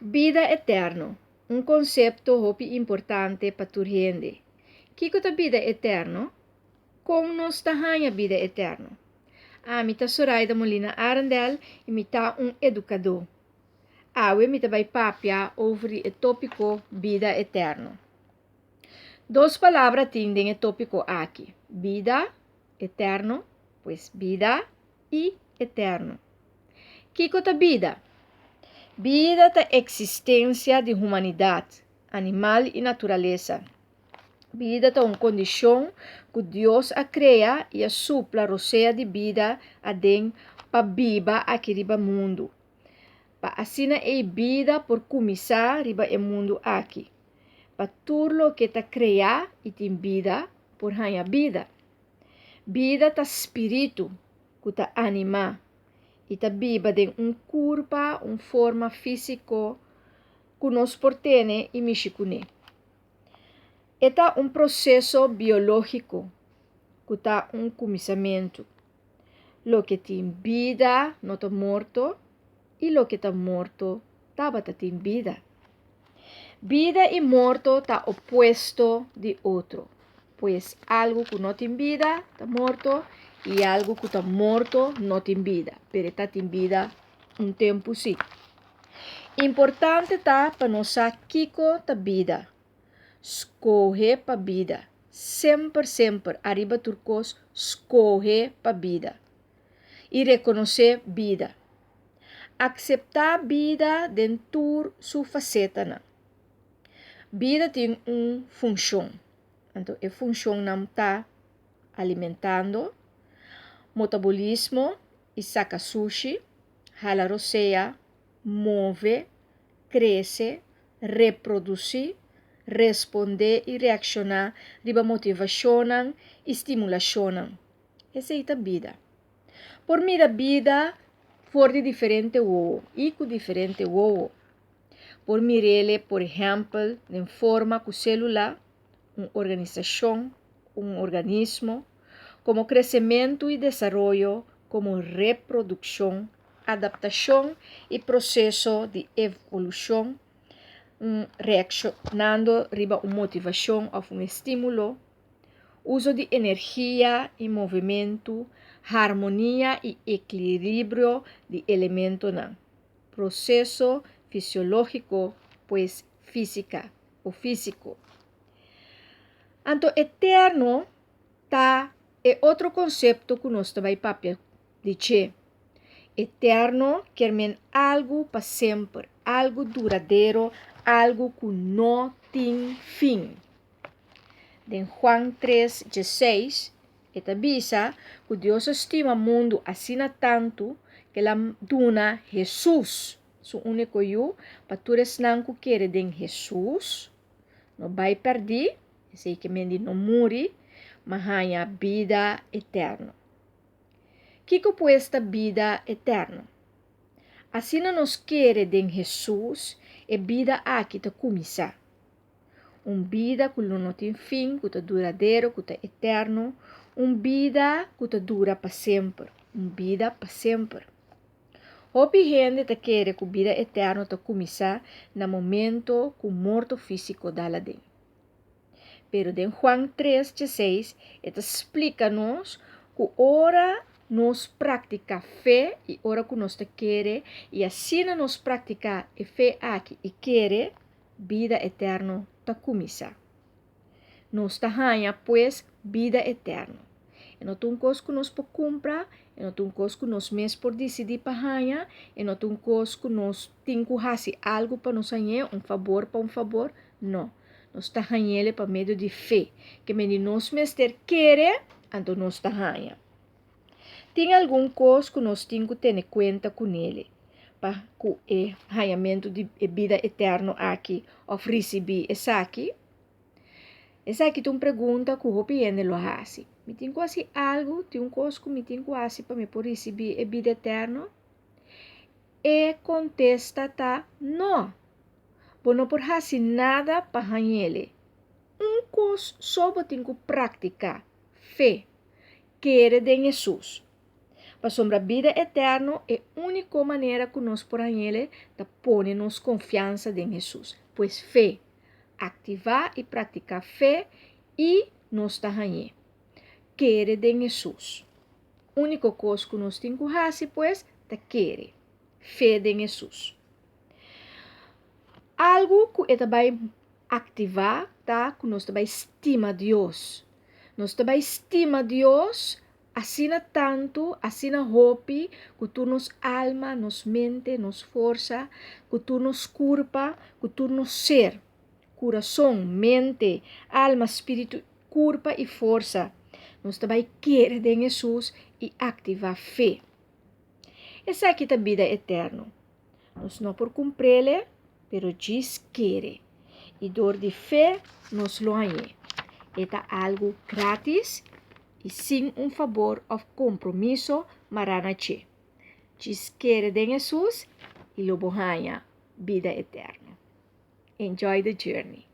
Bida eterno, un konsepto hopi importante pa tur hende. Kiko ta bida eterno? Kon nos ta haña bida eterno? Ami ta Soraida Molina Arendel i mi ta un edukadó. Awe mi ta bai papia over di e tópiko bida eterno. Dos palabra tin den e tópiko aki, bida eterno, pues bida i eterno. Kiko ta bida? Bida ta eksistensia di humanidat, animal i naturalesa. Bida ta un kondishon ku Dios a krea i a supla rosea di bida aden pa biba aki riba mundu. Pa asina ei bida por kuminsá riba e mundu aki. Pa tur loke ta kreá i tin bida por haña bida. Bida ta spiritu ku ta animá i ta biba den un kurpa, un forma físiko ku nos por tene i mishi kuné. E ta un proseso biológiko ku ta un kuminsamentu. Loke tin bida no ta morto i loke ta morto tabata tin bida. Bida i morto ta opuesto di otro. Pues algu ku no tin bida ta morto i algu ku ta morto no tin bida, pero e ta tin bida un tempu sí. Importante ta pa nos sa kiko ta bida. Skohe pa bida. Semper, semper, ariba tur kos, skohe pa bida. I rekonosé bida. Akseptá bida den tur su fasetanan. Bida tin un funshon. Anto e funshonnan ta alimentando, motabolismo i saka sushi, hala rosea, move, krese, reprodusí, respondé i reakshoná riba motivashonnan i stimulashonnan. Esei ta bida. Por mira bida for di diferente wowo i ku diferente wowo. Por mir'ele, por ehèmpel, den forma ku sélula, un organisashon, un organismo, komo kresementu i desaroyo, komo reprodukshon, adaptashon i proseso di evolushon, un reakshonando riba un motivashon òf un estímulo, uso di energia i movementu, harmonia i eklilibrio di elementonan. Proseso fisiológiko, pues físika o físiko. Anto eterno ta e otro konsepto ku nos ta bai papia di dje. Eterno kier men algu pa semper, algu duradero, algu ku no tin fin. Den Juan tres dieseis e ta bisa ku Dios a stima mundu asina tantu ku el a duna Hesus, su úniko Yu, pa tur esnan ku kere den Hesus no bai pèrdí, esei ke men di no muri, ma haña bida eterno. Kiko pues ta bida eterno? Asina nos kere den Hesus, e bida aki ta kuminsá. Un bida ku lo no tin fin, ku ta duradero, ku ta eterno, un bida ku ta dura pa semper, un bida pa semper. Hopi hende ta kere ku bida eterno ta kuminsá na momento ku morto físiko dal aden. Pero den Juan tres dieseis e ta splika nos ku ora nos praktiká fe i ora ku nos ta kere i asina nos praktiká e fe aki i kere, bida eterno ta kuminsá. Nos ta haña, pues, bida eterno. E no ta un kos ku nos por kumpra, e no ta un kos ku nos mes por disidí pa haña, e no ta un kos ku nos tin ku hasi algu pa nos hañ'é, un fabor pa un fabor. No. Nos ta hañ'el pa medio di fe. Ke mende nos mester kere, anto nos ta haña. Tin algun kos ku nos tin ku tene kuenta kunele pa ku e hañamentu di e bida eterno aki òf risibí esaki? Esaki ta un pregunta ku hopi hende lo hasi. Mi tin ku hasi algu? Tin un kos ku mi tin ku hasi pa mi por risibí e bida eterno? E kontesta ta nò. Bo no por hasi nada pa hañ'ele. Un kos so bo tin ku praktiká, fe. Kere den Hesus. Pasobra bida eterno, e úniko manera ku nos por hañ'é ta pone nos konfiansa den Hesus. Pues fe. Aktivá i praktiká fe i nos ta hañ'é. Kere den Hesus. Úniko kos ku nos tin ku hasi, pues, ta kere. Fe den Hesus. Algu ku e ta bai aktivá ta ku nos ta bai stima Dios. Nos ta bai stima Dios asina tantu, asina hopi, ku tur nos alma, nos mente, nos forsa, ku tur nos kurpa, ku tur nos ser. Kurason, mente, alma, spiritu, kurpa i forsa. Nos ta bai kere den Hesus i aktivá fe. Esaki ta bida eterno. Nos no por kumpr'é, pero djis kere. I dor di fe nos lo hañ'é. E ta algu grátis i sin un fabor òf kompromiso mará na dje. Djis kere den Hesus i lo bo haña bida eterno. Enjoy the journey.